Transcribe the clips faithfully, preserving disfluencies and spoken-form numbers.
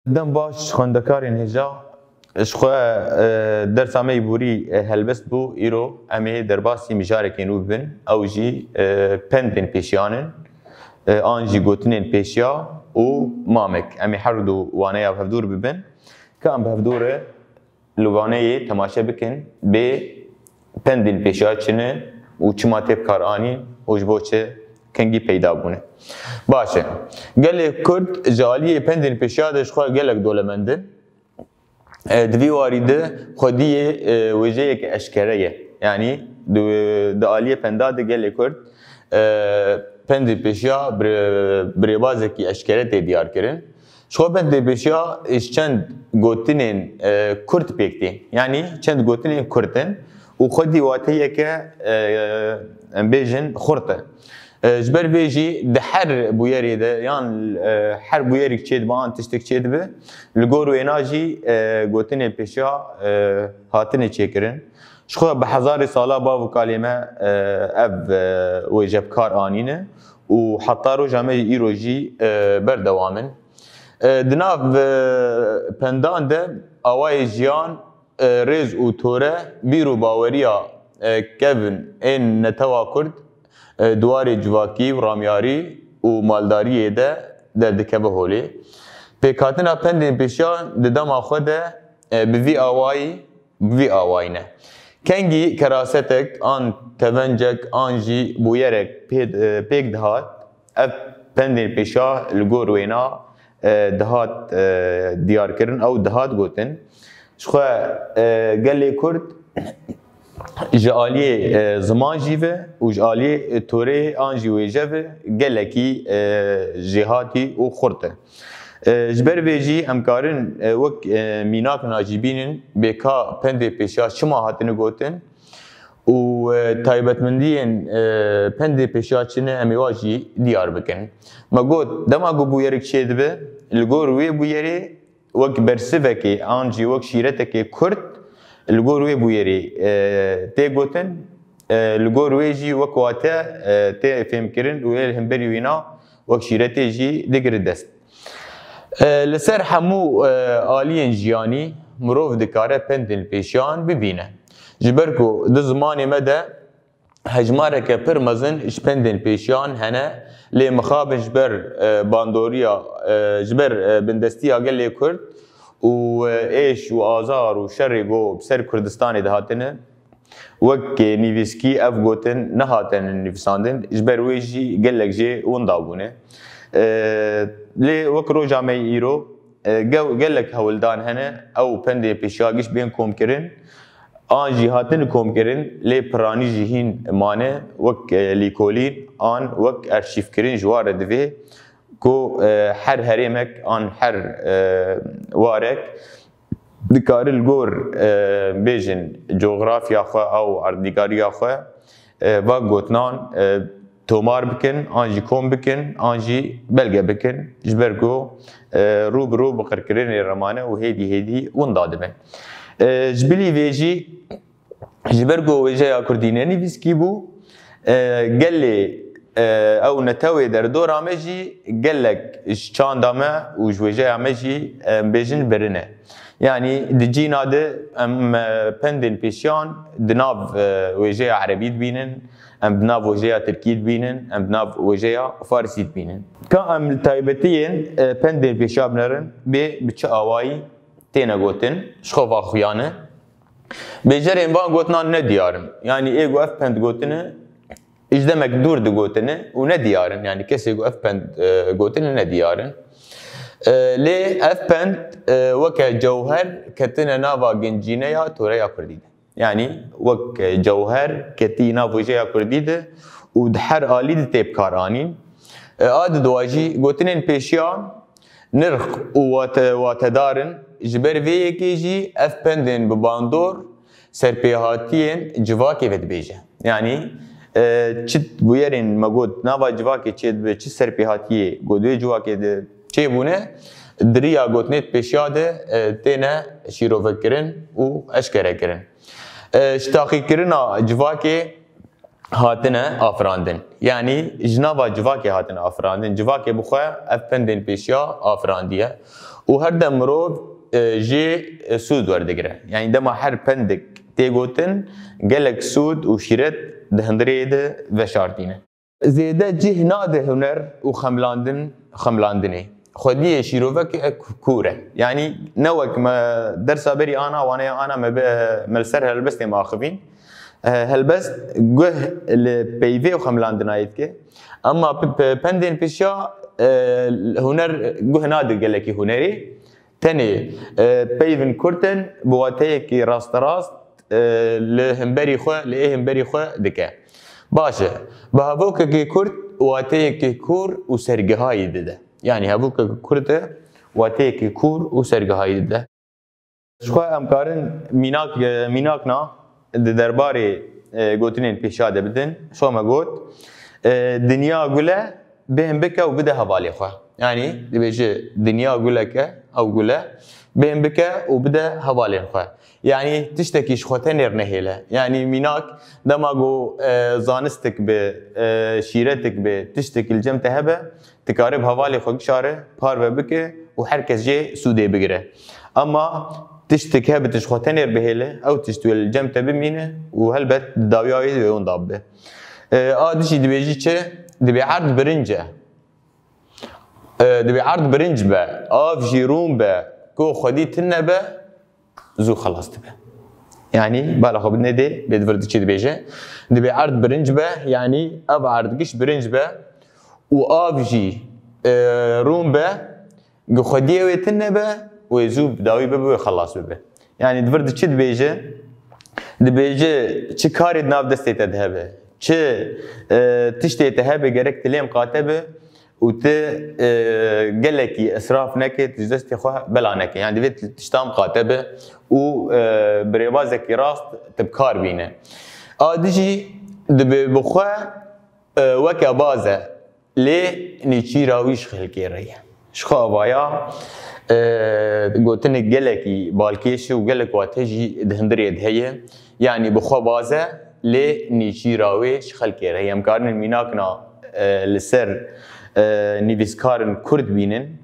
Dem baş xwendekarên hêja, ji xwe, e, dersa me yî borî, e, helbest bû. Îro em ê derbasî mijarekê nû bibin. Ew jî, e, pendên pêşiyan in, e, an jî gotinên pêşiya û mamek. Em ê her du waneya bi hevdûr bibin. Ka em bi hevdû re li waneyê temaşe bikin, bê pendên pêşiya çi ne û çima tê bi kar anîn û ji bo çi kengî peyda bûne. Baş e. Gelê Kurd ji aliyê pendên pêşiya de ji xwe gelek dolemend in. E, di vî warî de xwediyê, e, wêjeyeke eşkere ye. Yanî di, di aliyê penda de gelê Kurd, e, pendê pêşiya bi rê-, bi rêbazekî eşkere tê diyar kirin. Ji xwe pendê pêşiya ji çend gotinên, e, kurt pêk tê. Yanî çend gotinên kurt in û xwedî wateyeke, e, em bêjin xurt e. E, ji ber vê jî di her bûyerê de yan, e, her bûyerek çêdibe an tiştek çêdibe, li gor wêna jî, e, gotinên pêşiya, e, hatine çêkirin. Ji xwe bi hezarê sala bav û kalê me, e, ev, e, wêje bi kar anîne û heta roja me jî îro jî, e, berdewam in. E, di nav, e, pendan de awayê jiyan, e, rêz û tore, bîr û baweriya, e, kevn ên netewa Kurd, e, di warê civakî û ramyarî û maldariyê de derdikeve holê. Pêkhatina pendên pêşiya di dema xwe de, e, bi vî awayî, bi vî awayî ne. Kengî kerasetek an tevencek an jî bûyerek pê-, e, pêk dihat, ev pendên pêşiya li gor wêna, e, dihat, e, diyarkirin, ew dihat gotin. Ji xwe, e, gelê Kurd ji aliyê, e, ziman jî ve û ji aliyê, e, torê an jî wêje ve gelekî, e, jêhatî û xurt e. E, ji ber vê jî em karin, e, wek, e, mînak najî bînin bê ka pendê pêşiya çima hatine gotin û, e, taybetmendiyên, e, pendê pêşiya çi ne em ê wa jî diyar bikin. Me got, dema ku bûyerik çêdibe, li gor wê bûyerê wek bersivekê an jî wek şîretekê kurt li gor wê bûyerê, e, tê gotin, e, li gor wê jî wek wate, e, tê fêmkirin û ê li hemberî wîna wek şîretê jî digire dest. E, li ser hemû, e, aliyên jiyanî mirov dikare pendên pêşiyan bibîne. Ji ber ku di zimanê me de hejmareke pir mezin ji pendên pêşiyan hene, lê mixabin ji ber, e, bandoriya, e, ji ber, e, bindestiya gelê Kurd û, e, êş û azar û şerê ku bi ser Kurdistanê dihatine, wek nivîskî ev gotin nehatine nivîsandin, ji ber wê jî gelek jê winda bûne. E, lê wek roja me yê îro, e, ge-, gelek hewldan hene, ew pendê pêşiya giş bên komkirin, an jî hatin komkirin, lê piranî jî hîn mane, wek, e, lîkolîn an wek arşîvkirin ji wan re divê ku, e, her herêmek an her, e, warek dikare li gor, e, bêjin cografya xwe ew erdnîgariya xwe, e, va gotinan, e, tomar bikin, an jî kom bikin, an jî belge bikin, ji ber ku, e, rû bi rû bi qirkirinê re mane û hêdî hêdî winda dibin. E, ji bilî vê jî, ji ber ku wêjeya kurdî ne nivîskî bû, e, gelê, e, ew netewê derdora me jî gelek ji çanda me û ji wêjeya me jî, em bêjin, birine. Yanî di cîna de em, e, pendên pêşiyan di nav, e, wêjeya erebî dibînin, em di nav wêjeya tirkî dibînin, em di nav wêjeya farsî dibînin. Ka em li taybetiyên, e, pendên pêşiya binerin, bê bi çi awayî têne gotin, ji xwe va xuyane. Bêjerên van gotinan ne diyar in. Yanî ê ku ev pend gotine, ji demek dûr digotine û ne diyar in. Yanî kesê ku ev pend, e, gotine ne diyar in. E, lê ev pend, e, weke cewher ketine nava gencîneya toreya kurdî de. Yanî wek, e, cewher ketî nav wêjeya kurdî de û di her alî de tê bi kar anîn. E, a diduwa jî gotinên pêşiyan, nirx û wate-, watedar in. Ji ber vê yekê jî ev pendên bi bandor serpêhatiyên civakê vedibêje. Yanî, e, çi bûyerên me got nava civakê çêdibe, çi serpêhatiyê ku di wê civakê de çêbûne, di riya gotinê di pêşiya de, e, têne şîrovekirin û eşkerekirin. E, ji taqîkirina civakê hatine afirandin. Yanî ji nava civakê hatine afirandin. Civakê bi xwe ev pendên pêşiya afirandiye. Û her dem mirov, e, jê, e, sûd werdigire. Yanî dema her pendik tê gotin, gelek sûd û şîret di hundirê de veşartîne. Zêde cih nade huner û xemlandin, xemlandinê. Xwediyê şîrovek, e, kûr e. Yanî ne wek me dersa berî ana, waneya ana me be, me li ser helbestê me axivîn. E, helbest guh li peyvê û xemlandinayê dike. Emma p-, p-, pendên pêşiya, e, huner guh nade gelekî hunerê. Tenê, e, peyvên kurt in, bi wateyekî rasterast, e, li hemberî xwe, li ê hemberî xwe dike. Baş e. Bi hevokekî kurt, wateyekî kûr û sergihayî dide. Yanî hevokekî kurt e, wateyekî kûr û sergihayî dide. Ji xwe em karin mînak, e, mînakna di derbarê, e, gotinên pêşiya de bidin. Ji xwe me got, e, dinya gul e, bêhn bike û bide hevalê xwe. Yanî dibêje dinya gulek e, ew gul e, bêhn bike û bide hevalên xwe. Yanî tiştekî ji xwe tenêr nehêle. Yanî mînak dema ku, e, zanistik bi, e, şîretik bi, tiştekî li cem te hebe, tu karî bi hevalê xwe gişare, parve bike û her kes jê sûdê bigire. Ema tiştek hebe tu ji xwe tenêr bihêle, ew tişt wê li cem te bimîne û helbet di dawiya wê de wê winda bibe. E, a dijî dibêjî çi? Dibê erd birinc e. E, dibê erd birinc be, av jî rûn be, ku xwedî tune be, zû xelas dibe. Yanî bala xwe bidinê dê, bê di vir diçî dibêje. Dibê erd birinc be, yanî ev erd giş birinc be û av jî, e, rûn be, ku xwediyê wê tune be, wê zû bi dawî bibe, wê xelas bibe. Yanî di vir diçî dibêje, dibêje çi karê di nav destê te de hebe, çi, e, tiştê te hebe gerek tu lê miqate be, û tu, e, gelekî israf neke, tu ji destê xwe bela neke. Yanî divê tu tiştan miqate be û, e, bi rêbazekî rast tu bi kar bîne. A dijî dibê bi xwe, e, weke baz e, lê nêçîra wî ji xelkê re ye. Ji xwe avaya, e, gotinek gelekî balkêş e û gelek wate jî di hundirê de heye. Yanî bi xwe baz e, lê nêçîra wê ji xelkê re ye. Em karinin mînakna, e, li ser, e, nivîskarin kurd bînin.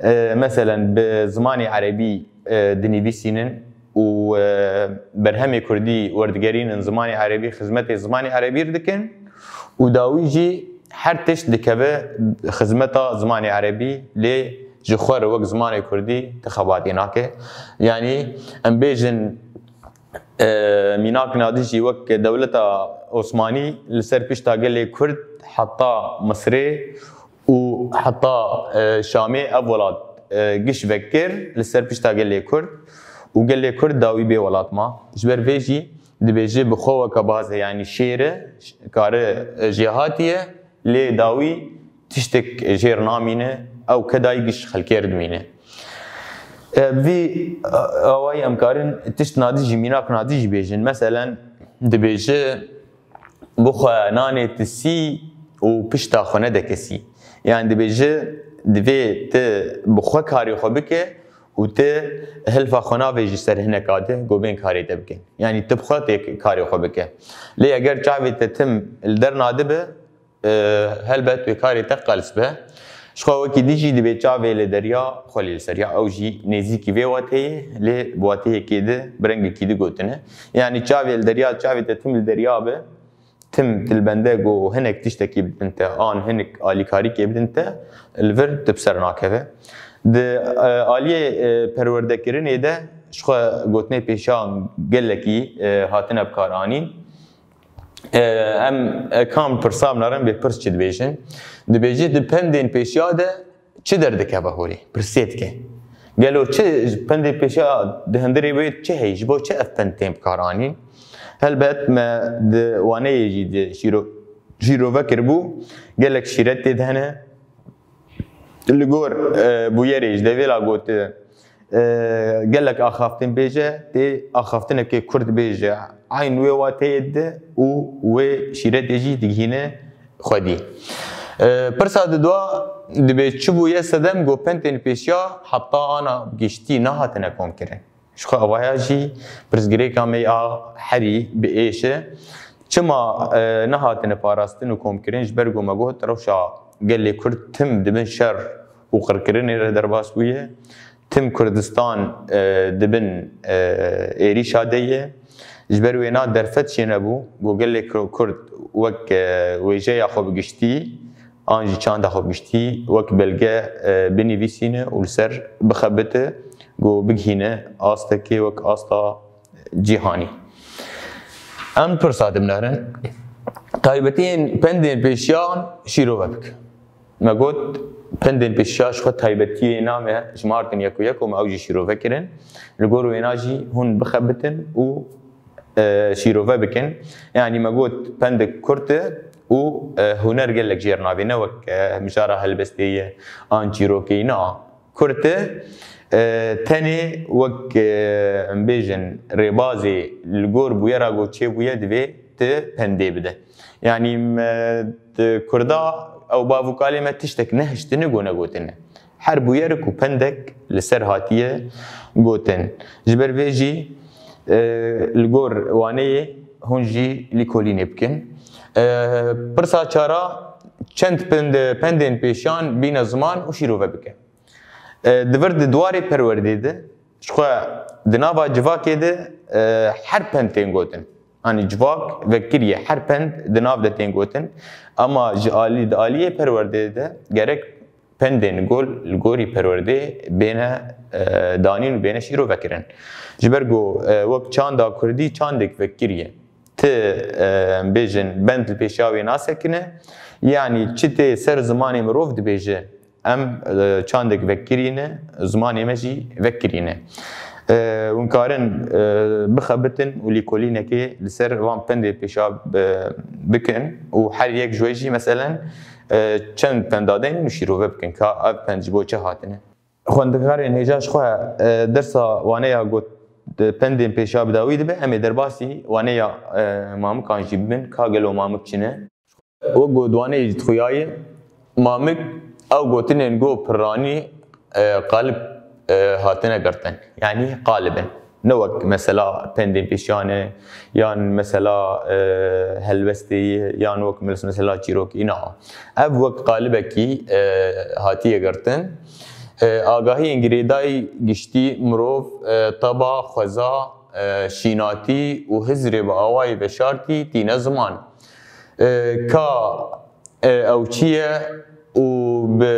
E, meselen bi zimanê erebî, e, dinivîsînin û, e, berhemê kurdî werdigerînin zimanê erebî, xizmetê zimanê erebî re dikin û dawî jî her tişt dikeve xizmeta zimanê erebî, lê ji xwe re wek zimanê kurdî ti xebatê nake. Yanî em bêjin, e, mînakna dijî wek dewleta Osmanî li ser pişta gelê kurd heta Misirê û heta, e, Şamê ev welat, e, giş vekir li ser pişta gelê kurd û gelê kurd dawî bê welat ma. Ji ber vê jî dibêje bi xwe weke baz e, yanî şêr e, kare, e, jêhatî ye, lê dawî tiştek jêr namîne, ew kedayî giş xelkê re dimîne. E, vî, e, awayî em karin tişt nadî jî, mînak nadî jî bêjin. Meselen dibêje, bi xwe nanê tisî û pişta xwe nede kesî. Yanî dibêje, divê tu bi xwe karê xwe bike û tu hilfa xwe navêjî ser hineka di, ku bên karê te bikin. Yanî tu bi xwe tê karê xwe bike. Lê eger çavê te tim li der nadibe, e, helbet wê karê te qels be. Ji xwe wekî dî jî dibê çavê li derya xwe lê li ser ya. Ew jî nêzîkî vê wateyê, lê bi wateyekê di, bi rengekî di gotine. Yanî çavê li derya, çavê te tim li derya be, tim tu li bende ku hinek tiştekî bidin te, an hinek alîkarîkê bidin te, li vir tu bi ser nakeve. Di, e, aliyê, e, perwerdekirinê de ji xwe gotinê pêşiya gelekî, e, hatine bi kar anîn. E, em, e, kam pirsa binarin bê pirs çi dibêjin? Dibêje di pendên pêşiya de çi derdikeve holê? Pirsê dike. Gelo çi pendê pêşiya di hundirê wê çi heye? Ji bo çi ev pend tên bi kar anîn? Helbet me di waneyê jî di şîro-, şîrove kiribû, gelek şîret tê de hene. Li gor, e, bûyerê ji devêla gote, e, gelek axaftin bêje, tê axaftinekê kurd bêje, eyn wê wateyê dide û wê şîretê jî digihîne xwedî. E, pirsa didwa dibê çi bûye sedem ku pendên pêşiya heta ana giştî nehatine komkirin? Ji xwe avaya jî pirsgirêka me ya herî bi êş e. Çima, e, nehatine parastin û komkirin? Ji ber ku me got rewşa gelê kurd tim di bin şer û qirkirinê re derbas bûye. Tim Kurdistan, e, di bin, e, êrîşa de ye. Ji ber wêna derfet jê nebû, ku gelê Kur-, Kurd wek, e, wêjeya xwe bi giştî, an jî çanda xwe bi giştî wek belge, e, binivîsîne û li ser bixebite, ku bigihîne astekê wek asta cîhanî. Em pirsa dimnerin. Taybetiyên pendên pêşiyan şîrove bike. Me got, pendên pêşiya ji xwe taybetiyê name jimartin yek û yek û me ew jî şîrove kirin. Li gor wêna jî hûn bixebitin û, e, şîrove bikin. Yanî me got, pendek kurt e û, e, huner gelek jêr navê, ne wek, e, mijara helbestê ye an çîrokê ye. Na, kurt e, e, tenê wek, e, em bêjin, rêbazê li gor bûyera ku çêbûye divê tu pendê bide. Yanî me di Kurda ew bav û kalê me tiştek nehiştine ku negotine. Her bûyerik û pendek li ser hatiye gotin. Ji ber vê jî, e, li gor waneyê hûn jî lîkolînê bikin. E, pirsa çara, çend pend-, pendên pêşiyan bîne ziman û şîrove bike. E, di vir di dwarê perwerdê de, ji xwe di nava civakê de, e, her pend tên gotin. Hanî civak vekiriye, her pend di nav de tên gotin. Ama ji alî, di aliyê perwerdê de gerek pendên gol li gorî perwerdê bêne, e, danîn û bêne şîrove kirin. Ji ber ku, e, wek çanda kurdî çandek vekiriye. Ti, e, em bêjin, bend li pêşiya wê nasekine. Yanî çi tê ser zimanê mirov dibêje, em, e, çandek vekirî ne, zimanê me jî vekirî ne. E, hûn karin, e, bixebitin û lîkolînekê li ser van pendê pêşa, e, bikin û her yek ji wê jî, meselen, e, çend penda deyn û şîrove bikin, ka ev pend ji bo çi hatine. Xwendekarên hêja ji xwe, e, dersa waneya got, e, pendên pêşa bi dawî dibe, em ê derbasî waneya, e, mamikan jî bibin, ka gelo mamik çi ne. Wek got, waneyê ji xuya ye, mamik ew gotinên go pirranî, e, qalib, e, hatine girtin. Yanî qalib in. Ne wek mesela pendên pêşiyan e, yan mesela, e, helbestê ye, yan wek mes-, mesela çîrokî, na. Ev wek qalibekî, e, hatiye girtin. E, agahiyên girêdayî giştî mirov, e, teba, xweza, e, şînatî û hizrê bi awayî veşartî tîne ziman. E, ka, e, ew çi ye û bi,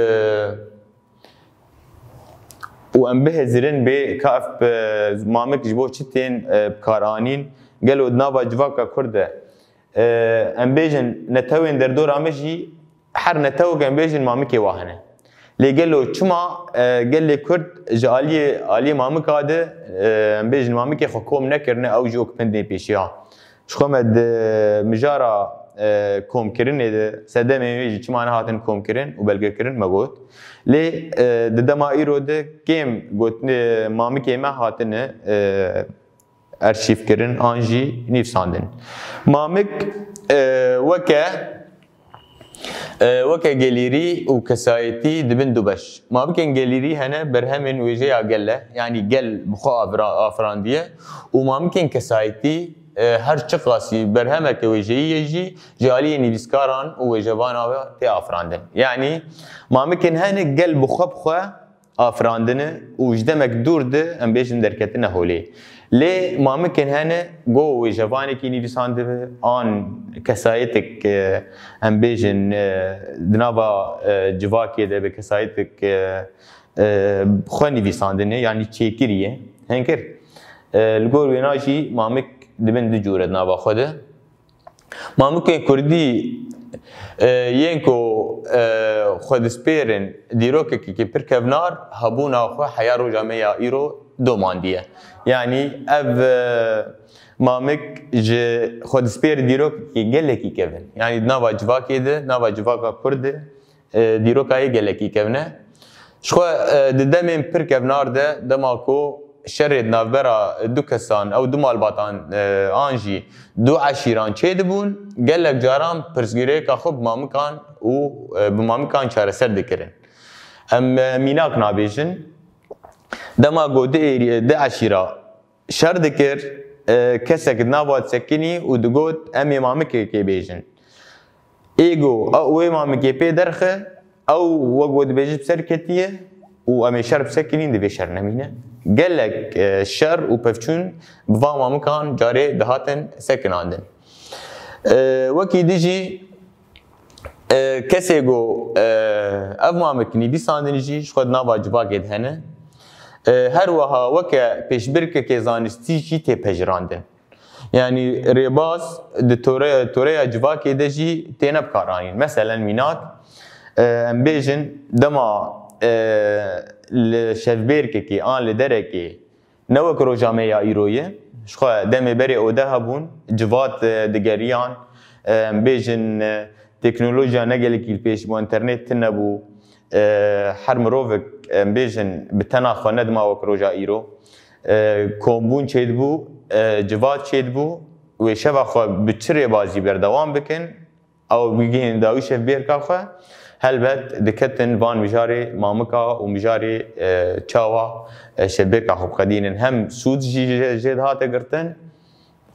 û em bihizirin bê ka ev, e, mamik ji bo çi tên, e, bikaranîn, gelo di nava civaka Kurd de, e, em bêjin netewên derdora me jî her netewek em bêjin mamikê wa hene. Lê gelo çima, e, gelê Kurd ji aliyê, aliyê mamika de, e, em bêjin mamikê xwe kom nekirine, ew jî wek pendê pêşiya? Ji xwe me di mijara, e, komkirinê de, sedemên wê jî çima nehatin komkirin û belgekirin me got. Lê, e, di dema îro de kêm gotinê mamikê me hatine, e, erşîvkirin an jî nivîsandin. Mamik, e, weke, e, weke gelêrî û kesayetî dibin du beş. Mamikên gelêrî hene berhemên wêjeya gele, yanî gel bi xwe avra-, afirandiye û mamikên kesayetî, e, her çiqasî berhemeke wêjeyî ye jî ji aliyê nivîskaran û wêjevana we tê afirandin. Yanî mamikên hene gel bi xwe bi xwe afirandine û ji demek dûr de, em bêjin, derketine holê. Lê mamikên hene go wêjevanekî nivîsandibe an kesayetek, e, em bêjin, e, di nava, e, civakê de bi kesayetek, e, e, xwe nivîsandine, yanî çêkiriye. Hingir, e, li gor wêna jî mamik dibin du cûre di nava xwe de. Mamikên kurdî, e, yên ku, e, xwe dispêrin dîrokekî pir kevnar, hebûna xwe heya roja me ya îro domandiye. Yanî ev, e, mamik ji xwe dispêr dîrokekî gelekî kevin. Yanî di nava civakê de, nava civaka Kurd de, e, dîroka yê gelekî kevn e. Ji xwe, e, di demên pir kevnar de, dema ku şerê di navbera du kesan, ew du malbatan, e, an jî du eşîran çêdibûn, gelek caran pirsgirêka xwe bi mamikan û, e, bi mamikan çareser dikirin. Em, e, mînak nabêjin. Dema ku du êrî-, du eşîra şer dikir, e, kesek di nava disekinî û digot, "Em ê mamikekê bêjin." Ê go, ew, wê mamikê pê derxe, ew wek we dibêjit bi ser ketiye û em ê şer bisekinîn, divê şer nemîne. Gelek, e, şer û pevçûn bi van mamikan carê dihatin sekinandin. E, wekî din jî, e, kesê ku, e, ev mamik nivîsandin jî ji xwe di nava civakê de hene. E, her wiha weke pêşbirkekê zanistî jî tê pejirandin. Yanî rêbaz di tore-, toreya civakê de jî têne bikaranîn. Meselen mînak, e, em bêjin dema, e, li şevbêrkekê an li derekê ne wek roja me ya îro ye. Ji xwe demê berê ode hebûn, civat, e, digeriyan, e, em bêjin, e, teknolojiya ne gelekî li pêş bû, înternet tune bû, e, her mirovek, em bêjin, bi tena xwe nedima wek roja îro. E, kombûn çêdibû, e, civat çêdibû, wê şeva xwe bi çi rêbazî berdewam bikin, ew bigihînin dawî şevbêrka xwe, helbet diketin van mijarê mamika û mijarê, e, çawa, e, şevbêrka xwe biqedînin. Hem sûd jî jê, jê dihate girtin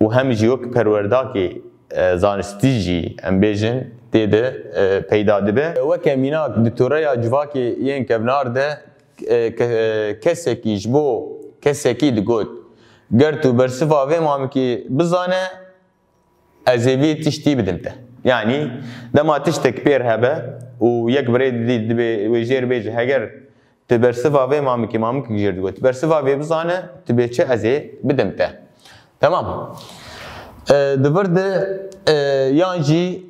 û hem jî wek perwerdakê, e, zanistî jî, em bêjin, tê de, e, peyda dibe. Weke mînak di toreya civakê yên kevnar de, e, ke-, e, kesekî ji bo kesekî digot, ger tu bersiva vê mamikê bizane, ez ê vê tiştî bidim te. Yanî dema tiştek pêr hebe û yek birê didî, dibê wê jêr bêje, heger tu bersiva vê mamikê, mamikek jêr digot, tu bersiva vê bizane, tu bê çi, ez ê bidim te. Temam. E, di vir de, e, yan jî,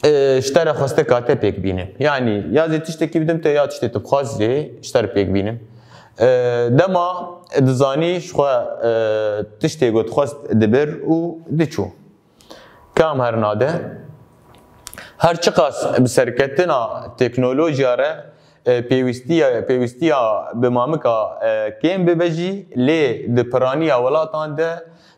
e, ji te re xwestek hate pêk bînim. Yanî ya zê tiştekî bidim te ya tiştê tu bixwazî ji te re pêk bînim. E, dema dizanî ji xwe, e, tiştê ku dixwest dibir û diçû. Kam herna de, her çiqas bi serketina teknolojiya re, e, pêwîstiya, pêwîstiya bi mamika, e, kêm bibe jî, lê di piraniya welatan de,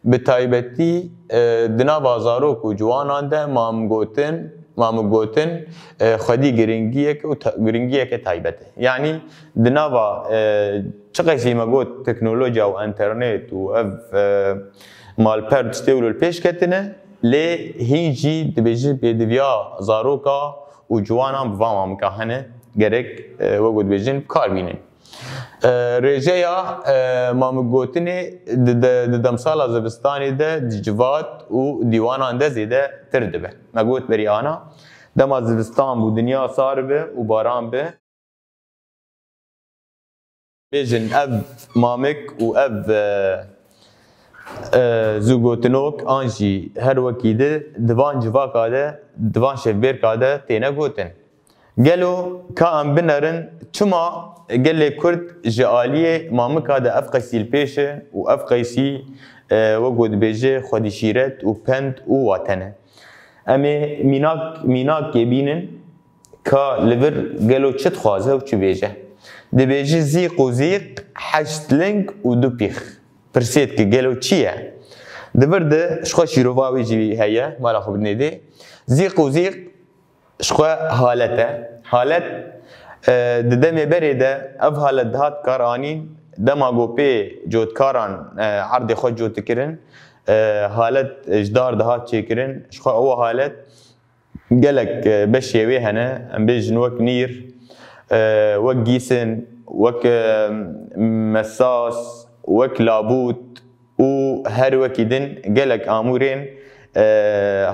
bi taybetî, e, di nava zarok û ciwanan de mamgotin, mamikgotin, e, xwedî giringiyek û ta-, giringiyeke taybet e. Yanî di nava, e, çiqasî me got teknolojiya û înternet û ev, e, malper tiştê wilo li pêş ketine, lê hîn jî dibêjin pêdiviya zaroka û ciwanan bi van mamika hene, gerek, e, wek ku dibêjin, bi kar bînin. E, rêjeya, e, mamikgotinê di, di, di demsala zivistanê de di civat û dîwanan de zêdetir dibe. Me got berî ana, dema zivistan bû, dinya sar bi û baran bi. Bêjin ev mamik û ev, e, e, zûgotinok an jî her wekî di, di van civaka de, di van şevbêrka de têne gotin. Gelo ka em binerin çima gelê Kurd ji aliyê mamika de ev qeysî li pêş e û ev qeysî, e, wek ku dibêje xwedî şîret û pend û wate ne? Em ê mînak, mînakê bînin ka li vir gelo çi dixwaze û çi bêje. Dibêje zîq û zîq, heşt ling û du pîx. Pirsê dike gelo çi ye? Di vir de ji xwe şîrova wê jî heye, mala xwe binêdê. Zîq û zîq ji xwe halet e. Halet, e, di demê berê de ev halet dihat karanîn, dema ku pê cotkaran, e, erdê xwe cot dikirin, e, halet ji dar dihat çêkirin. Ji xwe ew halet gelek, e, beşê wê hene, em bêjin wek nîr, e, wek gîsin, wek, e, mesas, wek labût û her wekî din gelek amûrên, e,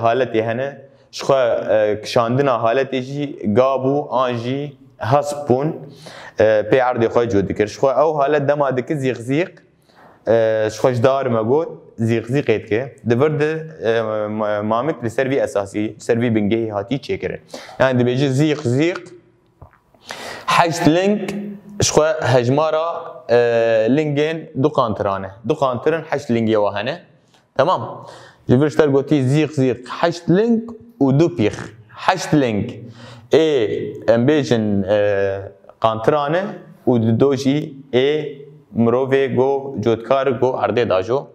haletê hene. Ji xwe, e, kişandina haletê jî gab û an jî hesp bûn, e, pê erdê xwe cot dikir. Ji xwe ew halet dema dike zîq zîq, e, ji xwe ji dar me got, zîqzîqê dike. Di vir de, e, ma-, mamik li ser vî esasî, li ser vî bingehî hatî çêkirin. Yani dibêje zîqzîq, heşt ling ji xwe hejmara, e, lingên du qantiran e. Du qantirin heşt lingê wa hene. Temam. Ji vir ji te re gotî zîq zîq, heşt ling û du pîx. Heşt ling ê, em bêjin, e, qantiran e û dido jî ê mirovê go cotkar go erdê dajo.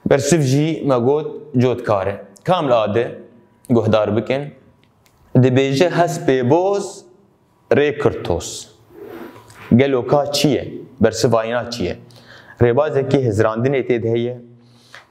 Bersiv jî me got cotkar e. Kam li ade guhdar bikin. Dibêje hespê boz rê kirtos. Gelo ka çi ye? Bersivayîna çi ye? Rêbazekî hizrandinê tê de heye.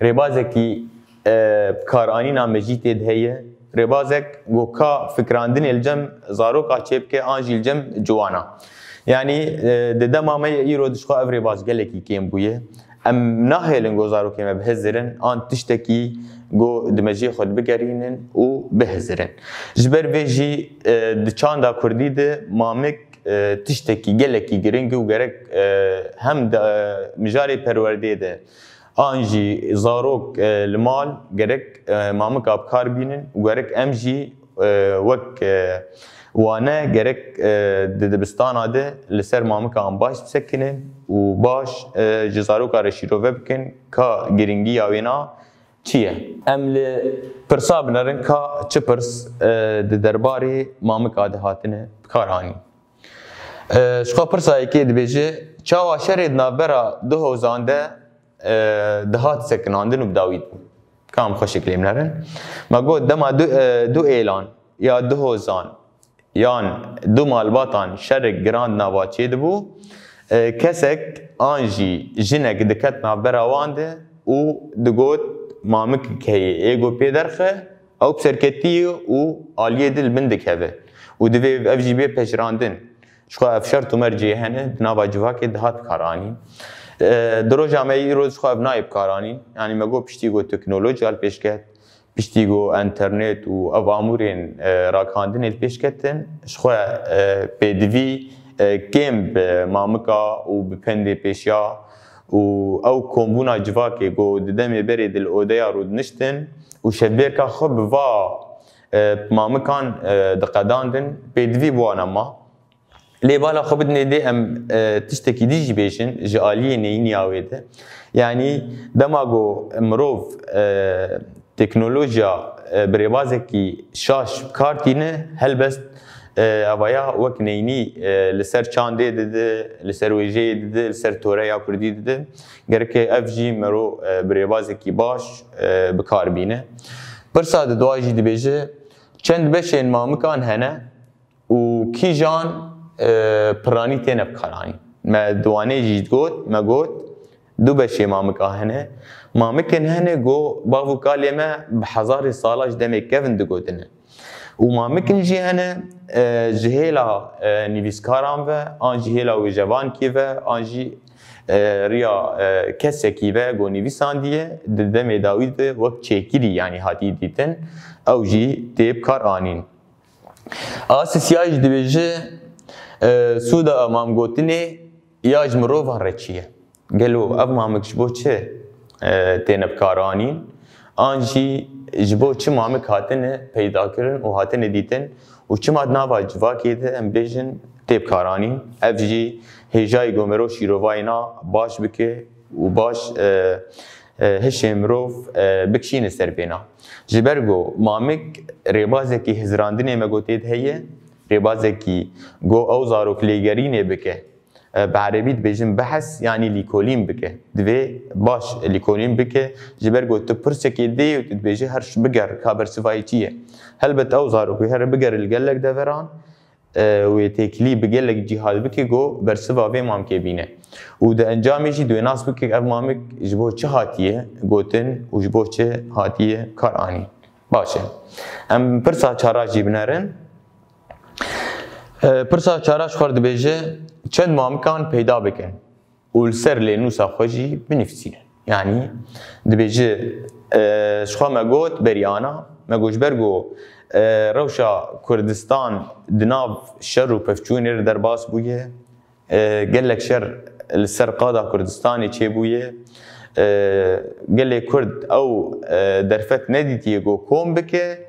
Rêbazekî, e, karanîna mejî tê de heye. Rêbazek go ka fikrandinê li cem zaroka çêbike an jî li cem ciwana. Yanî, e, di dema me yê îro de ji xwe ev rêbaz gelekî kêm bûye. Em nahêlin ku zarokê me bihizirin, an tiştekî ku di mejiyê xwe de bigerînin û bihizirin. Ji ber vê jî, e, di çanda kurdî de mamik, e, tiştekî gelekî giring û gerek, e, hem di, e, mijarê perwerdê de, an jî zarok, e, li mal gerek, e, mamika bi kar bînin û gerek em jî, e, wek, e, wane gerek, e, di dibistana de li ser mamikan baş bisekinin û baş, e, ji zaroka re şîrove bikin ka giringiya wêna çi ye. Em li pirsa binerin ka çi pirs, e, di derbarê mamika de hatine bi kar anîn. E, ji xwe pirsa yekê dibêje, çawa şerê di navbera du hozan de, e, dihat sekinandin û bi dawî dibû? Kam xweşik lê binerin. Me got, dema du, e, du êlan ya du hozan yan du malbatan şerek giran di nava çê dibû, e, kesek an jî jinek diket navbera wan de û digot, mamikek heye, ê ku pê derxe, ew bi serketî ye û aliyê din li bin dikeve û divê ev jî bê pejirandin. Ji xwe ev şert û mercê hene, di nava civakê dihat bi kar anîn. E, di roja me îro ji xwe ev nayê bi kar anîn. Yanî me got piştî ku teknolojiya li pêş ket, piştî ku enternet û ev amûrên, e, ragihandinê li pêş ketin, ji xwe, e, pêdivî, e, kêm bi mamika û bi pendê pêşiya û ew kombûna civakê ku di demê berê di li odeya rûdiniştin û şevbêrka xwe bi va, e, mamikan, e, diqedandin, pêdivî bi wan e ma. Lê bala xwe bidinê dê em, e, tiştekî dî jî bêjin ji aliyê neyîniya wê de. Yanî dema ku mirov, e, teknolojiya, e, bi rêbazekî şaş bi kar tîne, helbest, e, evaya wek neyînî, e, li ser çandê dide, li ser wêjeyê dide, li ser toreya kurdî dide. Gereke ev jî mero, e, bi rêbazekî baş, e, bi kar bîne. Pirsa di dua jî dibêje, çend beşên mamikan hene, û kîjan, e, piranî têne bikaranîn. Me di wanê jî got, me got, du beşê mamika hene. Mamikin hene ku bav û kalê me bi hezarê sala ji demê kevin digotine. Û mamikin jî hene, e, ji hêla, e, nivîskaran ve, an jî hêla wêjevankî ve, an jî, e, riya, e, kesekî ve ku nivîsandiye, di demê dawî de wek çêkirî, yanî hatî dîtin, ew jî tê bi kar anîn. A sisiya jî dibêje, e, sûda mamgotinê ya ji mirovan re çi ye? Gelo ev mamik ji bo çi, e, têne bikaranîn? An jî ji bo çi mamik hatine peydakirin û hatine dîtin û çima di nava civakê de em bêjin tê bikaranîn? Ev jî hêjayî ku mero şîrovayîna baş bike û baş, e, e, hişê mirov, e, bikişîne ser vêna. Ji ber ku mamik rêbazekî hizirandinê me gotê de heye, rêbazekî ku ew zarok lêgerînê bike, e, bi erebî dibêjin behes, yanî lîkolîn bike. Divê baş lîkolîn bike, ji ber ku tu pirsekê dê û tu dibêjî her biger ka bersivayî çi ye. Helbet ew zarok wê here bigere li gelek deveran, e, wê têkilî bi gelek cîhat bike ku bersiva vê mamkê bîne. Û di encamê jî dê nas bike ev mamik ji bo çi hatiye gotin û ji bo çi hatiye kar anî. Baş e. Em pirsa çara jî binerin. E, pirsa çara ji xwe re dibêje, çend mamikan peyda bikin û li ser lênûsa xwe jî binivîsînin. Yanî dibêje, e, ji xwe me got berî ana, me got ji ber ku, e, rewşa Kurdistan di nav şer û pevçûnê re derbas bûye, e, gelek şer li ser qada Kurdistanê çêbûye, e, gelê Kurd ew, e, derfet nedîtiye ku kom bike,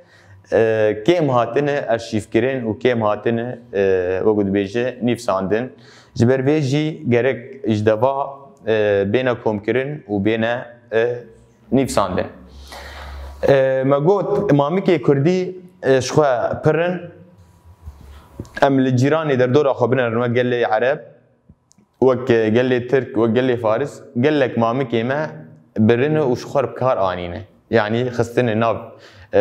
e, kêm hatine erşîvkirin û kêm hatine, e, wek dibêje nivîsandin. Ji ber vê jî gerek ji deva, e, bêne komkirin û bêne, e, nivîsandin. E, me got, mamikê kurdî, e, ji xwe pir in. Em li cîranê derdora xwe binerin, wek gelê Ereb, wek gelê Tirk, wek gelê Faris, gelek mamikê me birine û ji xwe re bi kar anîne. Yanî xistine nav, e,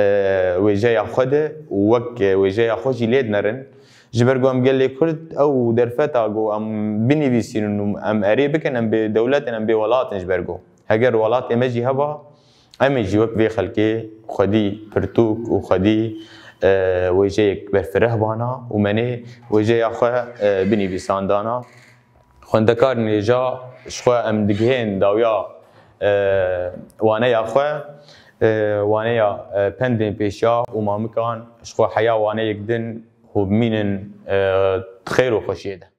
wêjeya xwe de û wek wêjeya xwe jî lê dinerin. Ji ber ku em gelê Kurd ew derfeta ku em binivîsînin û em erê bikin, em bê dewlet in, em bê welat in ji ber ku. Heger welatê me jî heba, em ê jî wek vê xelkê xwedî pirtûk û xwedî, e, wêjeyek berfireh bana û me nê wêjeya xwe, e, binivîsan dana. Xwendekarên hêja ji xwe em digihên dawiya, e, waneya xwe, e, waneya, e, pendên pêşiya û mamikan ji xwe heya waneyek din hû bimînin, e, di xêr û xweşiyê de.